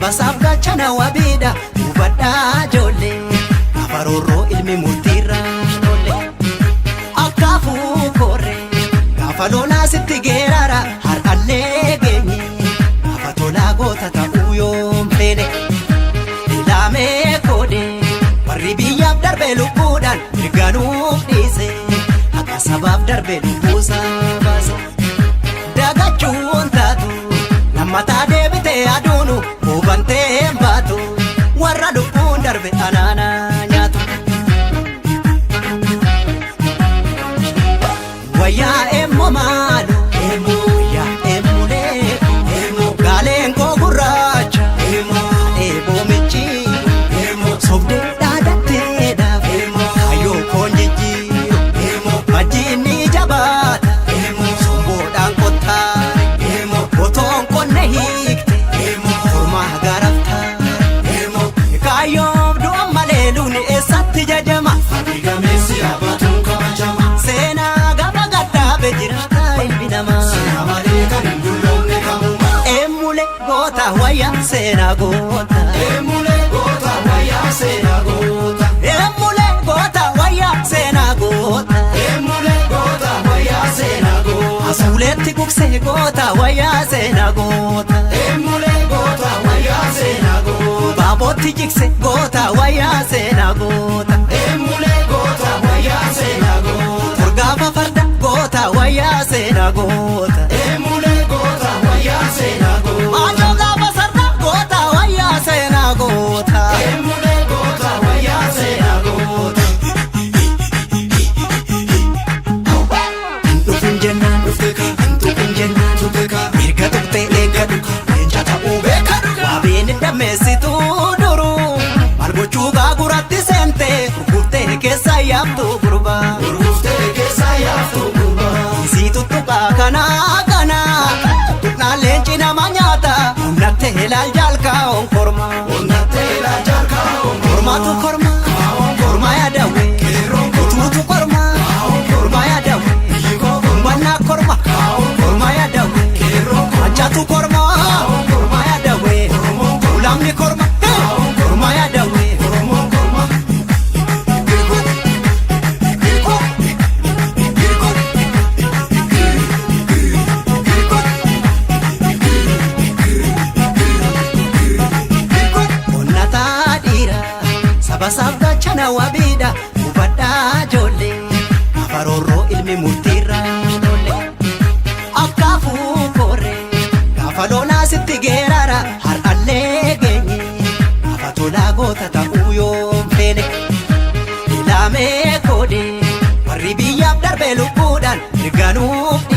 Saba saaf gaachana wabiidha hubadhaa ijoollee. Gaafa roorroo ilmi murtiirra oolle. Akkaafuu korree gaafa lolaa sitti geerara har'allee geenye. Gaafa tolaa goota ta'uu yoom feene. Ilaamee koodee warri biyyaaf darbe lubbuudhaan mirganuuf dhiise. Akka sabaaf darbe lubbuusaa baase. Dagachuun taatu lammataa deebitee aduunu hubantee hin baatu warra lubbuun darbe anaana nyaatu. Wayyaa eemmoo maalu wayyaa eemmoo leeku gaaleen koo gurraacha eeboo michiiru sobdee dhaadatteedhaaf kaayyoo koon jijjiiru majjiin ni jabaata somboodhaan qottaare otoon qonne hiikte kormaa garaftaare kaayyoof du'a malee lubni eessatti jajama Gameessi abbaatuun kabajama. seenaa gabra gaddaabe jiraata ilmi namaa. Seenaa malee kan hin dulloomne kamuma. Eemmulee goota wayyaa seenaa goota. Eemulee goota wayyaa seenaa goota. Eemmulee goota wayyaa seenaa goota. Eemulee goota wayyaa seenaa goota. Asuuleetti gugsee goota wayyaa seenaa goota. Eemulee goota wayyaa seenaa goota. Baabootti jigse goota wayyaa seenaa goota. Eemulee goota wayyaa seenaa goota. Urgaafa farda goota wayyaa seenaa goota. Eemulee goota wayyaa seenaa goota. Maajoo gaafa sarda goota wayyaa seenaa goota. Eemulee goota wayyaa seenaa goota. Dhufin jennaan Dhufte ka hin tuqin jennaan tute ka erga tuqxee eeggadhu leenca ta'uu beekadhu ka. Waabeen dammeessituu duruu maal gochuu gaaguratti seente gurguftee keessa yaabtu gurbaa. Gurguftee keessa yaaftu gurbaa. Isii tuttuqaa kanaa kanaa tuttuqnaan leenci nama nyaata humnattee ilaal jaalkaa onkorma. Onnattee ilaalchaa kaa'oon Kormaatu korma korma yaadawwe Qeerroon korma. utuutu korma korma yaadawwe ummannaa korma korma yaadawwe Qeerroon korma. Machaatu korma korma yaadawwe Oromoon korma. Ulamni korma korma yaadawwe. Oromoon korma. Onnataa dhiira saba saaf gaachana wabiidha hubadhaa ijoollee gaafa roorroo ilmi murtiirra oolle. Akkaafuu korree gaafa lolaa sitti geerara har'allee geenye gaafa tolaa goota ta'uu yoom feene. Ilaamee koodee warri biyyaaf darbe lubbuudhaan mirganuuf